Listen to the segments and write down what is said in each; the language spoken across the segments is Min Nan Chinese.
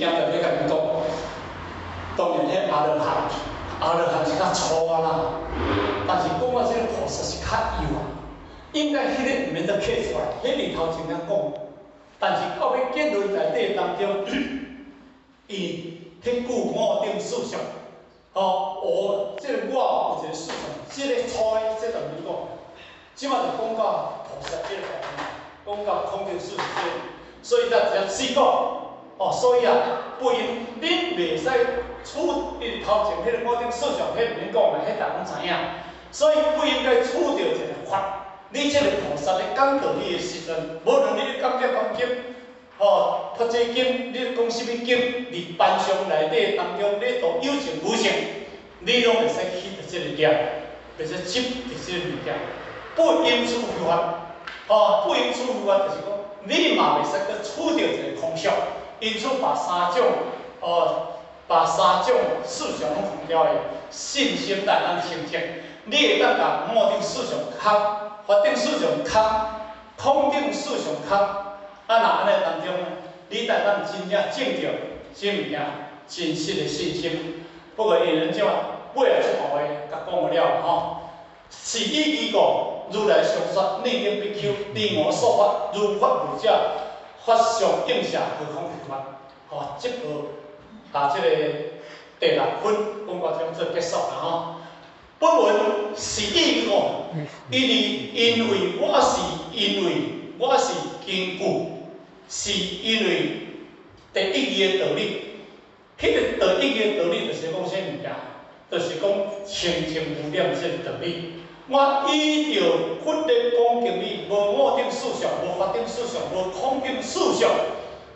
件特別共你講，當然彼阿羅漢，阿羅漢是較粗啊啦，但是講到這个菩薩是較幼啊，應該彼个毋免閣刻出來，彼裡頭前仔講，但是到尾結論內底當中，伊彼句五頂四相，吼，我這个我有一個四相，這个粗的這就毋免講，這馬就講到菩薩這个部分，講到空頂四相這個，所以才直接四講，哦，所以啊，不應恁袂使取佇頭前彼个五頂四相，彼毋免講啦，彼逐家攏知影，所以不應該取著一个法。你這个菩薩咧講道理的時陣，無論你咧講涅槃經，吼，菩提經，你咧講啥物經，佇班上內底當中，你都有情無情，你攏會使起著這个念，會使執著這個物件，不應取非法，吼，不應取非法就是講，你嘛袂使閣取著一个空相，因此把三種，哦，把三種四相攏空掉的信心來當清淨，你會當共五頂四相空。法頂四相空，空頂四相空，啊，若按呢當中，你才當真正證著啥物件真實的信心。不過因為這尾仔這段話共講了吼，是以義故，如來常說，內經比丘，離我說法，如法如者，法相應舍，何況非法？吼，這部啊，這个第六分講到這做結束啦吼。本文是以故，因為我是根據，是因為第一義的道理。彼个第一義的道理就是講啥物件？就是講清淨無染這個道理。我依著佛的講經理，無五頂四相，無法頂四相，無空頂四相，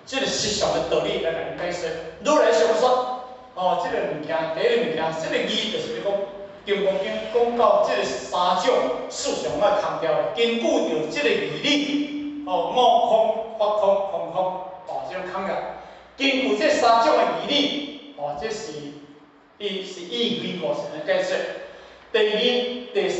這個實相的道理來共你解說。如來常說，哦，這個物件，第一個物件，這個義就是講《金剛經》講到這個三種四相愛空掉的，根據著這個義理，哦，五空、法空、空空，哦，這種空掉。根據這三種的義理，哦，這是伊是以義故來解說。第二、第三。